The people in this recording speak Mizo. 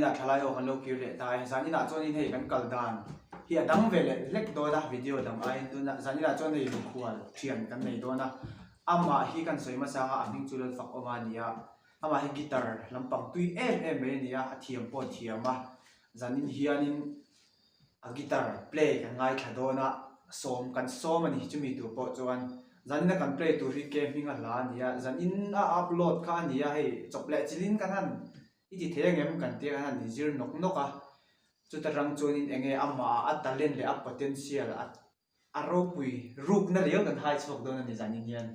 Inah thalai ho kan lo kir leh ta e. Zan inah chuanin hei kan kal dan hi a dang ve leh hlek dawn a, video dang aiin tunah zan inah chuan hei mikhual thian kan nei dawn a, amah hi kan sawi hmasa anga a hming chu Lalfak awm a ni a, amah hi guitar lampang tui em em mai a ni a, a thiam pawh a thiam a, zanin hianin a guitar play kan ngaithla dawn a, sawm kan sawm a ni chumi tur pawh chuan zanin a kan play tur hi ke hming a hla a ni a, zanin a upload kha a ni a hei chawp leh chilhin kan han I ti thei angem kan tia khan an inzir nawk nawk a, chuta rang chuanin enge amah a talent leh a potential a a ropui rukna riau kan hai chhuak dawn a ni zanin hian.